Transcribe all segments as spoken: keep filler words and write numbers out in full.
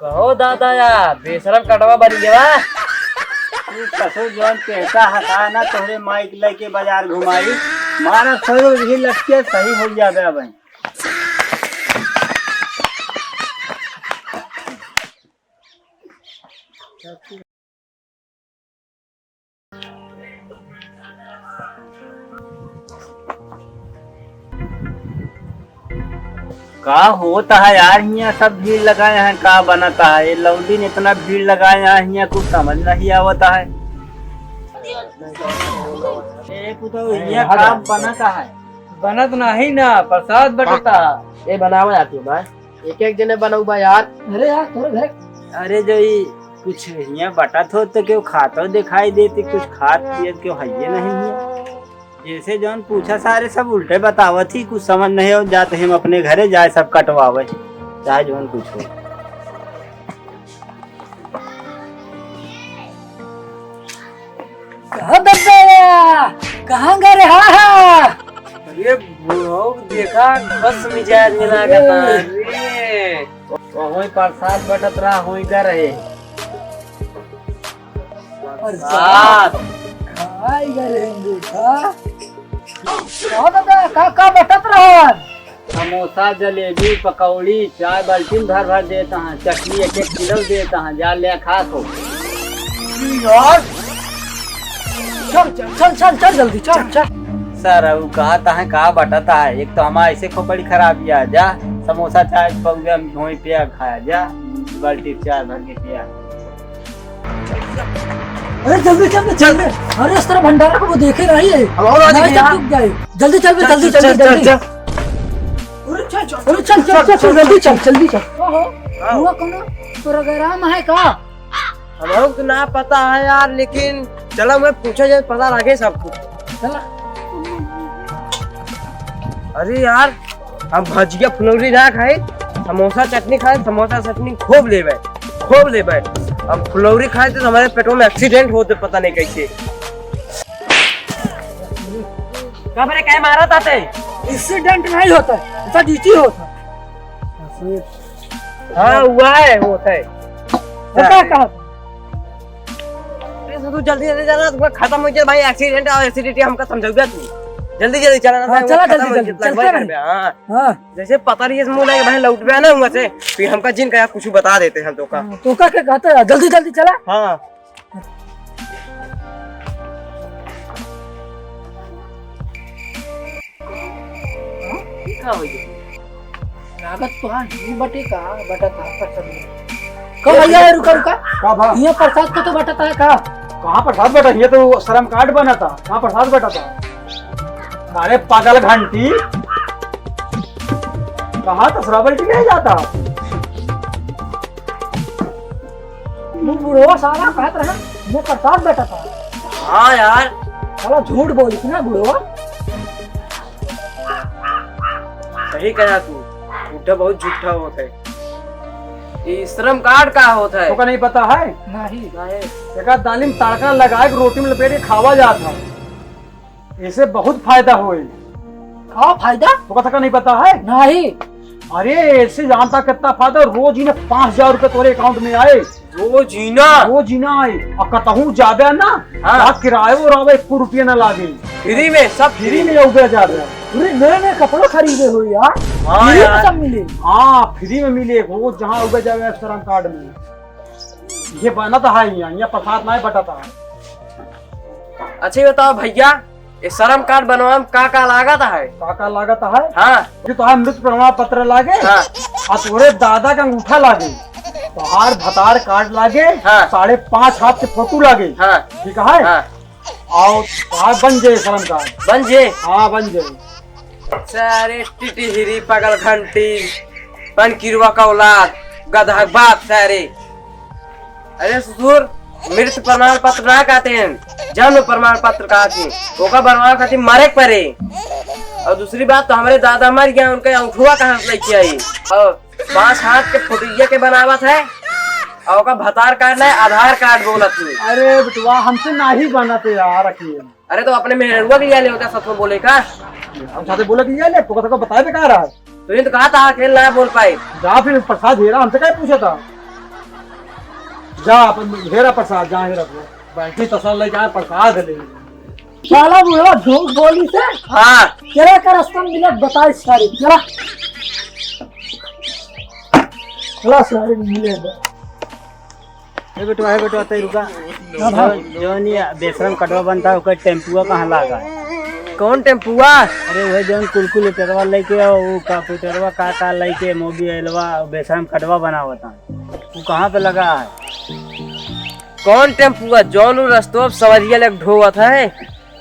कहो दादा यार, बेशरम कटवा बन गया। तू कसो जौन कहता हटा ना, तोहरे माइक लेके बाजार घुमाई, मारा सरो ही लटके सही हो जाबे अब। का होता है यार, हियाँ सब भीड़ लगाए हैं, का बनता है? ये लौंडिन इतना भीड़ लगाए हैं, हियाँ कुछ समझ नहीं आवता है। ए पुतौ, हियाँ का बनता है? बनत नहीं ना, प्रसाद बटता। ए बनावा जाती हूँ मैं। एक एक जने बनउबा यार। अरे यार, तोरे घर। अरे जो ई कुछ हियाँ बटत हो तो केहू खातो दिखाई देती, कुछ खात पियत केहू हइये नहीं हियाँ। जैसे जौन पूछा सारे सब उल्टे बतावत ही, कुछ समझ नहीं हो। जाते हम अपने घरे जाए सब कटवावे, चाहे जौन कुछ हो। कहाँ दब गया? कहाँ गए रे? हाँ, हाँ। अरे बुढ़ऊ देखा, बस मिजाज में लागत है। अरे। वहीं प्रसाद बटत रहा, वहीं का रहे। प्रसाद। खाई गए रहेंगे, हाँ? कहाँ दादा, का, का बटत रहा? समोसा, जलेबी, पकौड़ी, चाय बाल्टीन भर भर देता है, चटनी एक एक किलो देता है, जा ले खा सो। यार, चल, चल, चल, चल, चल, जल्दी, चल, चल। सर, उ कहता है, का बटता है? एक तो हमारा ऐसे खोपड़ी खराब किया, जा, समोसा, चाय, पकौड़ी, हम धोई पिया खाया, जा, बाल्टी चाय भर के पिया। अरे जल्दी चल, जल्दी। अरे इस तरह भंडारा को वो देखे रही है। अब और आ नहीं जाएगी तो यार। टूट जाए। जल्दी चल बे, चल, जल्दी, चल, जल्दी, चल, जल्दी। चल। अरे चल, चल, अरे चल, चल, चल, चल, जल्दी चल, जल्दी चल। ओहो, हाँ। हुआ कौनो प्रोग्राम है का? हमको तो ना पता है यार, लेकिन चला मैं पूछा जाए, पता लगे सब कुछ। चला। अरे यार, हम भजिया फुलौरी ना खाए, समोसा चटनी खाए, समोसा चटनी खूब लेबे, खूब लेबे। हम फुलौरी खाए तो हमारे पेटों में एक्सीडेंट होते, पता नहीं कैसे। का बरे, काहे मारा ताते? एक्सीडेंट नहीं होता है, ऐसा डीटी होता है। हाँ, हुआ है, होता है। होता है कहाँ? अरे, तू जल्दी, जल्दी चला, तुमका खत्म हो जाए भाई, एक्सीडेंट और एसिडिटी हमका समझाऊगा तू। जल्दी, जल्दी चला ना हाँ, भाई, चला, खत्म जल्दी, हो जल्दी, जाए, चलते भाई, रहे। हाँ। हाँ। जैसे पता नहीं, इस मुंह लगे भाई, लौट गया ना हुआ से, फिर हमका जिन का कुछ बता देते हैं तो का। हाँ, तो का, के कहते हैं? जल्दी, जल्दी चला। हाँ। हाँ, ई का हो गया? लागत तो हाँ, ही बटे का, बटा था, पर सब नहीं। का भैया, रुका, रुका। का भा? ये प्रसाद का तो बटा था का? कहाँ प्रसाद बटा? ये तो श्रम कार्ड बना था। कहाँ प्रसाद बटा था? अरे पागल घंटी, कहाँ तो श्रावण की नहीं जाता? वो बुढ़वा साला कहत रहा, ये प्रसाद बटा था। हाँ यार। साला झूठ बोलिस ना बुढ़वा। सही कहा तू, बुढ़ा बहुत झूठा होत है। ई श्रम कार्ड का होत है? तोका नहीं पता है? नहीं। नहीं। एका दालिम तड़का लगाए के रोटी में लपेट के खावा जात है। इसे बहुत फायदा होए। का फायदा? तोका, तोका नहीं पता है? नहीं। अरे, इसे जानता कितना फायदा, रोज ही ना पाँच हजार रुपए तोरे अकाउंट में आए। रोज ही ना? रोज ही ना आए। और कतहूँ जाबे ना, हाँ। वहाँ किरायो उरायो एको रुपया ना लागे। फ्री में, सब फ्री में उबे जाबे। पूरे नए नए कपड़ा खरीदे हो यार। हाँ फ्री में यार। सब मिले। हाँ, फ्री में मिले, रोज जहाँ उबे जाबे श्रम कार्ड में। ये बनत है यहाँ, यहाँ प्रसाद नहीं बटत है। अच्छा, ये बताओ भैया, ये श्रम कार्ड बनवावे में का का लागत है? का का लागत है? हाँ। ये तोहार मृत प्रमाण पत्र लागे, हाँ। और तोरे दादा का अंगूठा लागे, तोहार भतार कार्ड लागे, हाँ। साढ़े पाँच हाथ के फोटो लागे, हाँ। ठीक है? हाँ। और तोहार बन जाए श्रम कार्ड। बन जाए? हाँ, बन जाए। सारे टिटिहिरी, पागल घंटी, पनकिरवा का औलाद, गधा के बाप सारे। अरे ससुर, मृत प्रमाण पत्र ना कहते हैं, जन्म प्रमाण पत्र कहते हैं। ओका बनवावे खातिर मरे के पड़े। और दूसरी बात तो हमरे दादा मर गया, उनका अंगूठवा कहाँ से लेके आई? और पाँच हाथ के फोटोइया के बनावत है, और ओका भतार कार्ड नहीं, आधार कार्ड बोलत है। अरे बेटवा, हमसे नाही बनत यार अकेले। अरे तो अपने मेहरुआ के लिया ले, ओका सच में बोले का? हम साथे बोले के लिया ले, तो का बताए बेकार है। तो ये तो कहा था, खेल ना बोल पाए। जा फिर प्रसाद हेरा, हमसे काहे पूछा था? जा अपन हेरा प्रसाद, जा हेरा तू। बैठी तसला लेके आए, प्रसाद ले। साला बुढ़वा झूठ बोली से। हाँ। चला कर रास्ता मिले, बताई सारी, चला। चला सारी मिले बा। ए बेटवा, ए बेटवा, तै रुका। हाँ, हाँ। जौन, जौन ये बेशरम कटवा बनता है, ओकर टेम्पुआ कहाँ लागा है? कौन टेम्पुआ? अरे वह जौन कुलकुलेटरवा लेके आओ, वो कंप्यूटरवा का का लेके मोबाइलवा बेशरम कटवा बनावत है, वो कहाँ पे लगा है? कौन टेम्पुआ? जौन उ रस्तवा पे सवरिया लेके ढोवत है।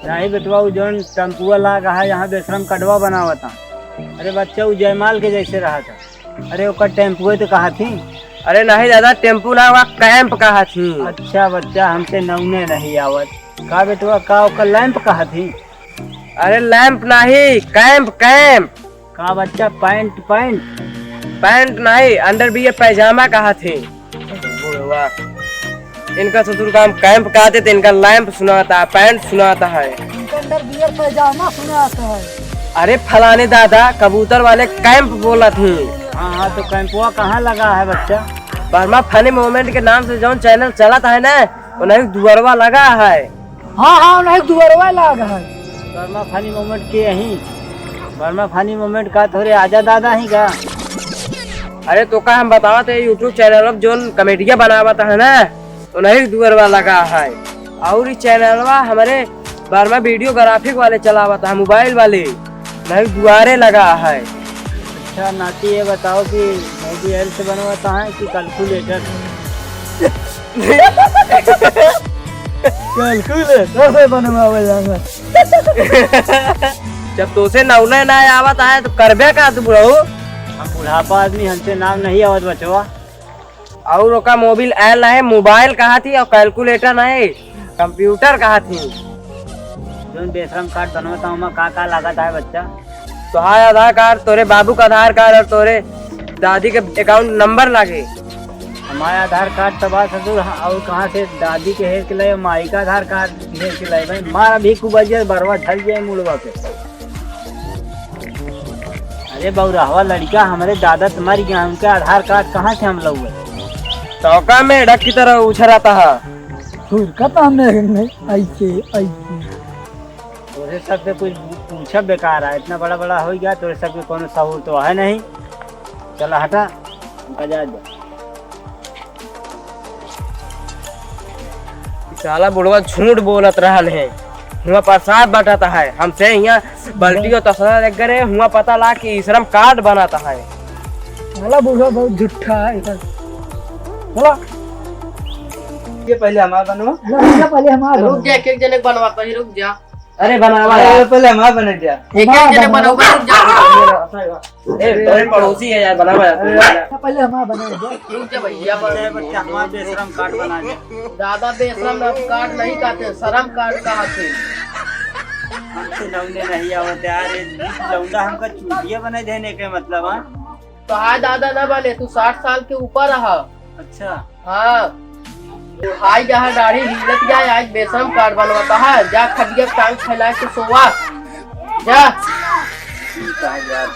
नहीं बेटवा, उ जौन टेम्पुआ लागा है, यहाँ बेशरम कटवा बनावत है। अरे बच्चा, उ जयमाल के जैसे रहा था। अरे ओकर टेम्पुए तो कहा थी। अरे नहीं दादा, टेम्पू ना, वह कैंप कहा थी। अच्छा बच्चा, हमसे नौने नहीं आवत। का बेटवा, का ओकर लैंप कहा थी? अरे लैंप नहीं, कैंप, कैंप। का बच्चा, पैंट, पैंट? पैंट नहीं, अंडरवियर पैजामा कहा थी। बुढ़वा, इनका ससुर का हम कैंप कहते तो इनका लैंप सुनाता है, पैंट सुनाता है। इनका अंडरवियर पैजामा सुनाता है। अरे फलाने दादा, कबूतर वाले कैंप बोलत ही। हाँ, हाँ, तो कैंपवा कहाँ लगा है बच्चा? वर्मा फनी मोमेंट के नाम से जौन चैनल चलत है ना, उन्हीं दुअरवा लगा है। हाँ, हाँ, उन्हीं दुअरवा लगा है। वर्मा फनी मोमेंट के यहीं। वर्मा फनी मोमेंट का थोरे आजा दादा ही का? अरे तो का हम बतावत है, YouTube चैनल अब जौन कॉमेडिया बनावत है ना, उन्हीं दुअरवा लगा है। और ई चैनलवा हमरे वर्मा वीडियोग्राफिक वाले चलावत है, मोबाइल वाले, उन्हीं दुआरे लगा है। अच्छा नाती, ये बताओ कि मोबाइल से बनवाता है कि कैलकुलेटर? कैलकुलेटर से बनवावे जाना। जब तोसे नौने ना आवत है तो करबे का तू बुढ़ऊ? हम बुढ़ापा आदमी, हमसे नाम नहीं आवत बचवा। और ओका मोबिल आयल ना है, मोबाइल कहा थी और कैलकुलेटर ना है, कंप्यूटर कहा थी। जौन बेशरम कार्ड बनवता हूँ, ओमा का का लागत है बच्चा? तोहार आधार कार्ड, तोरे बाबू का आधार कार्ड और तोरे दादी के अकाउंट नंबर लागे। हमारे आधार कार्ड तो बा ससुर, और कहाँ से दादी के हेर के लाए, माई का आधार कार्ड हेर के लाए? भाई मार अभी कुबजिया बरवा झल जाए मुड़वा के। अरे बौराहवा लड़का, हमरे दादा तुम्हारी गाँव के आधार कार्ड कहाँ से हम लउए? चौका में डक की तरह उछराता है। हुरकत हमें नहीं, ऐसे, ऐसे। तोरे सबसे कुछ पूछब बेकार है, इतना बड़ा बड़ा हो गया, तोरे सबके कोनो सहूर तो है नहीं। चला हटा, हमका जा दे। साला बुढ़वा झूठ बोलत रहल है, हुआ प्रसाद बंटत है, हमसे यहाँ बाल्टी और तसला लेके गए, हुआ पता ला कि ई श्रम कार्ड बनत है। साला बुढ़वा बहुत झूठा है इधर। चला। ये पहले हमार बनवा। ना, ये पहले हमार रुक बनवा। जा, एक एक जने के बनवाता ही, रुक जा। अरे बनावा अरे, यार। पहले हमार बने जा। एक एक जने हमार बनवा। बनवा, रुक जा। ए, अरे पड़ोसी है यार, बनावा यार। अरे, पहले हमार बने जा। रुक जा भैया, अरे बच्चा, हमार बेशरम कार्ड बना दे। दादा बेशरम कार्ड नहीं कहते, शर्म कार्ड कहते। हमसे नौने नहीं आवत यार, ये लौंडा हमका चूतिया बनाई देने के मतलब, हाँ? तो हाय दादा ना बने, तू साठ साल के ऊपर रहा। अच्छा। हाँ। हाय जहाँ दाढ़ी हिलत जाए, आज बेशरम कार्ड बनवाता है, जा खटिया टांग फैला के सोवा, जा। ठीक है यार।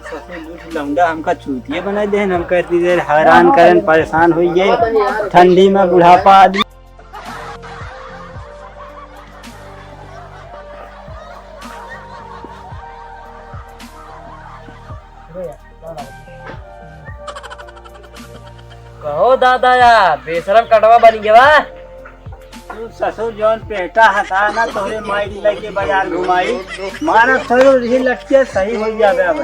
ससुर लूट लौंडा हमका चूतिया बनाई देहन, हम कहती देर हैरान करन, परेशान हो गए। ठंडी में बुढ़ापा आदमी। कहो दादा यार, बेशरम कटवा बन गया बा। तू ससुर जौन पेटा हता ना, तोहरे माई के लेके बाजार घुमाई, मारब ससुर ही लटके सही हो जाबे अब।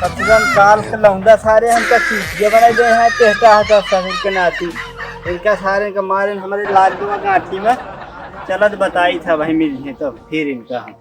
कम से कम काल के लौंडा सारे हमका चूतिया बनाई दे हैं, पेटा हता ससुर के नाती। इनका सारे के मारे हमारे लाल के गांठी में चलत बताई था भाई, मिल है तो फिर इनका हम